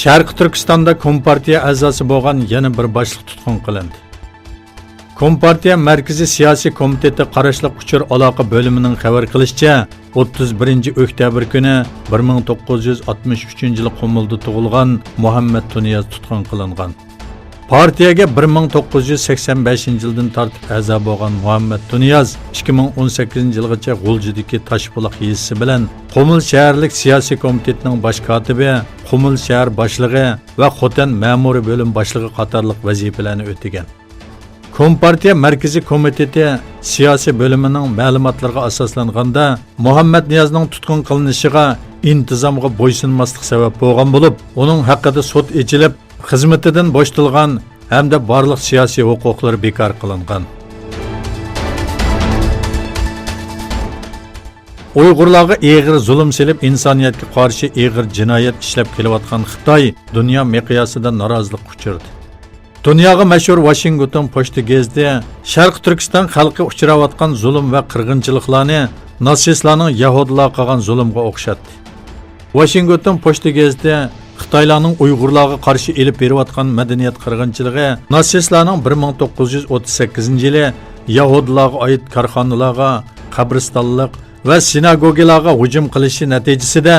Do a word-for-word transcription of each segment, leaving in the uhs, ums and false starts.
شەرقىي تۈركىستاندا كومپارتىيە ئەزاسى بولغان يەنە بىر باشلىق تۇتقۇن قىلىندى. كومپارتىيە مەركىزىي سىياسىي كومىتېتى قاراشلىق ئۇچۇر ئالاقە بۆلۈمىنىڭ خەۋەر قىلىشىچە، ئوتتۇز بىرىنچى ئۆكتەبىر كۈنى بىر مىڭ توققۇز يۈز ئاتمىش ئۈچىنچى يىلى قۇمۇلدا تۇغۇلغان مۇھەممەت تۇنىياز تۇتقۇن قىلىنغان. پارتىيەگە بىر مىڭ توققۇز يۈز سەكسەن بەشىنچى يىلدىن تارتىپ ئەزا بولغان مۇھەممەت تۇنىياز ئىككى مىڭ ئون سەككىزىنچى يىلغىچە غۇلجىدىكى تاشپۇلاق يېزىسى بىلەن قۇمۇل شەھەرلىك سىياسىي كومىتېتنىڭ باش كاتىپى، قۇمۇل شەھەر باشلىقى ۋە خوتەن مەمۇرىي بۆلۈم باشلىقى قاتارلىق ۋەزىپىلەرنى ئۆتىگەن. كومپارتىيە مەركىزىي كومىتېتى سىياسىي بۆلۈمىنىڭ مەلۇماتلىرىغا ئاساسلانغاندا، مۇھەممەت نىيازنىڭ تۇتقۇن قىلىنىشىغا ئىنتىزامغا بويسۇنماسلىق سەۋەب بولغان بولۇپ، ئۇنىڭ ھەققىدە سوت ئېچىلىپ، خىزمىتىدىن بوشىتىلغان ھەمدە بارلىق سىياسىي ھوقۇقلىرى بىكار قىلىنغان. ئۇيغۇرلارغا ئېغىر زۇلۇم سېلىپ، ئىنسانىيەتكە قارشى ئېغىر جىنايەت ئىشلەپ كېلىۋاتقان خىتاي دۇنيا مىقياسىدا نارازىلىققا ئۇچرىدى. دۇنياغا مەشھۇر ۋاشىنگتون پوچتا گېزىتى شەرقىي تۈركىستان خەلقى ئۇچراۋاتقان زۇلۇم ۋە قىرغىنچىلىقلارنى ناتسىستلارنىڭ يەھۇدىيلارغا قىلغان زۇلۇمىغا ئوخشاتتى. ۋاشىنگتون پوچتا گېزىتى خىتايلارنىڭ ئۇيغۇرلارغا قارشى ئېلىپ بېرىۋاتقان مەدەنىيەت قىرغىنچىلىقى ناتسىستلارنىڭ بىر مىڭ توققۇز يۈز ئوتتۇز سەككىزىنچى يىلى يەھۇدىيلارغا ئائىت كارخانىلارغا، قەبرىستانلىق ۋە سىناگوگىلارغا ھۇجۇم قىلىشى نەتىجىسىدە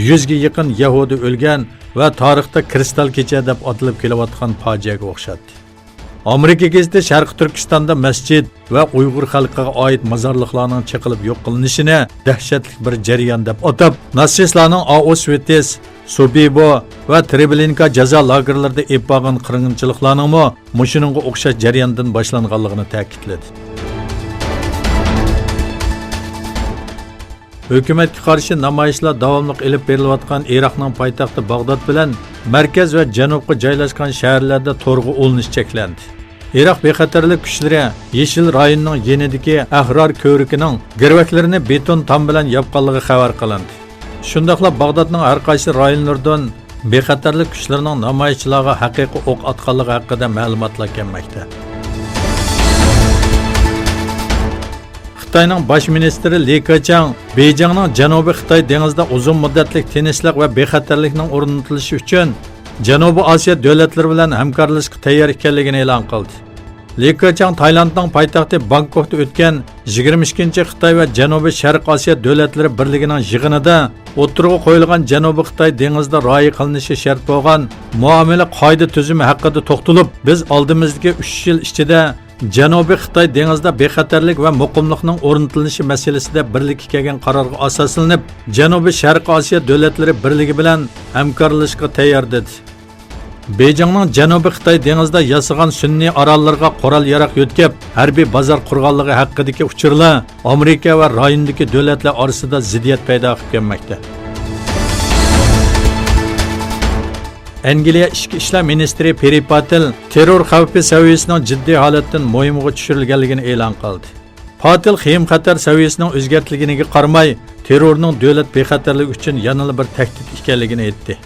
يۈزگە يېقىن يەھۇدىي ئۆلگەن ۋە تارىختا كىرىستال كېچە دەپ ئاتىلىپ كېلىۋاتقان پاجىئەگە ئوخشاتتى. ئامېرىكا گېزىتى شەرقىي تۈركىستاندا مەسچىت ۋە ئۇيغۇر خەلقىگە ئائىت مازارلىقلارنىڭ چېقىلىپ يوق قىلىنىشىنى دەھشەتلىك بىر جەريان دەپ ئاتاپ، ناتسىستلارنىڭ ئاۋشۋىتس، سوبىبو ۋە ترېبلىنكا جازا لاگېرلىرىدا ئېلىپ بارغان قىرغىنچىلىقلارنىڭمۇ مۇشۇنىڭغا ئوخشاش جەرياندىن باشلانغانلىقىنى تەكىتلىدى. ھۆكۈمەتكە قارشى نامايىشلار داۋاملىق ئېلىپ بېرىلىۋاتقان ئىراقنىڭ پايتەختى باغداد بىلەن مەركەز ۋە جەنۇبقا جايلاشقان شەھەرلەردە تورغا ئۇلىنىش چەكلەندى. ئىراق بىخەتەرلىك كۈچلىرى يېشىل رايوننىڭ يېنىدىكى ئەھرار كۆۋرۈكىنىڭ گىرۋەكلىرىنى بېتون تام بىلەن ياپقانلىقى خەۋەر قىلىندى. شۇنداقلا باغدادنىڭ ھەر قايسى رايونلىرىدىن بىخەتەرلىك كۈچلىرىنىڭ نامايىشچىلارغا ھەقىقىي ئوق ئاتقانلىقى ھەققىدە مەلۇماتلار كەلمەكتە. خىتاينىڭ باش مىنىستىرى لى كېچياڭ بېيجىڭنىڭ جەنۇبىي خىتاي دېڭىزىدا ئۇزۇن مۇددەتلىك تىنچلىق ۋە بىخەتەرلىكنىڭ ئورنىتىلىشى ئۈچۈن جەنۇبىي ئاسىيا دۆلەتلىرى بىلەن ھەمكارلىشىشقا تەييار ئىكەنلىكىنى ئېلان قىلدى. لى كېچياڭ تايلاندنىڭ پايتەختى بانكوكتا ئۆتكەن يىگىرمە ئىككىنچى خىتاي ۋە جەنۇبىي شەرق ئاسىيا دۆلەتلىرى بىرلىكىنىڭ يىغىنىدا ئوتتۇرىغا قويۇلغان جەنۇبىي خىتاي دېڭىزىدا رىئايە قىلىنىشى شەرت بولغان مۇئامىلە قائىدە تۈزۈمى ھەققىدە توختىلىپ، بىز ئالدىمىزدىكى ئۈچ يىل ئىچىدە جەنۇبىي خىتاي دېڭىزىدا بىخەتەرلىك ۋە مۇقىملىقنىڭ ئورنىتىلىشى مەسىلىسىدە بىرلىككە كەلگەن قارارغا ئاساسلىنىپ، جەنۇبىي شەرقىي ئاسىيا دۆلەتلىرى بىرلىكى بىلەن ھەمكارلىشىشقا تەييار، دېدى. بېيجىڭنىڭ جەنۇبىي خىتاي دېڭىزىدا ياسىغان سۈنئىي ئاراللىرىغا قورال-ياراغ يۆتكەپ، ھەربىي بازار قۇرغانلىقى ھەققىدىكى ئۇچۇرلار ئامېرىكا ۋە رايوندىكى دۆلەتلەر ئارىسىدا زىددىيەت پەيدا قىلىپ كەلمەكتە. ئەنگلىيە ئىچكى ئىشلار مىنىستىرى پېرى پاتېل تېررور خەۋپى سەۋىيەسىنىڭ جىددىي ھالەتتىن مۇھىمغا چۈشۈرۈلگەنلىكىنى ئېلان قىلدى. پاتېل خېيىم خەتەر سەۋىيەسىنىڭ ئۆزگەرتىلگىنىگە قارىماي، تېررورنىڭ دۆلەت بىخەتەرلىكى ئۈچۈن يەنىلا بىر تەھدىت ئىكەنلىكىنى ئېيتتى.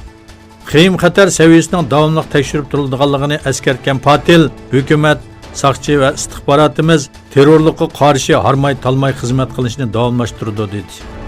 خېيىم خەتەر سەۋىيەسىنىڭ داۋاملىق تەكشۈرۈپ تۇرۇلىدىغانلىقىنى ئەسكەرتكەن پاتېل، ھۆكۈمەت، ساقچى ۋە ئىستىخباراتىمىز تېررورلۇققا قارشى ھارماي-تالماي خىزمەت قىلىشنى داۋاملاشتۇرىدۇ، دېدى.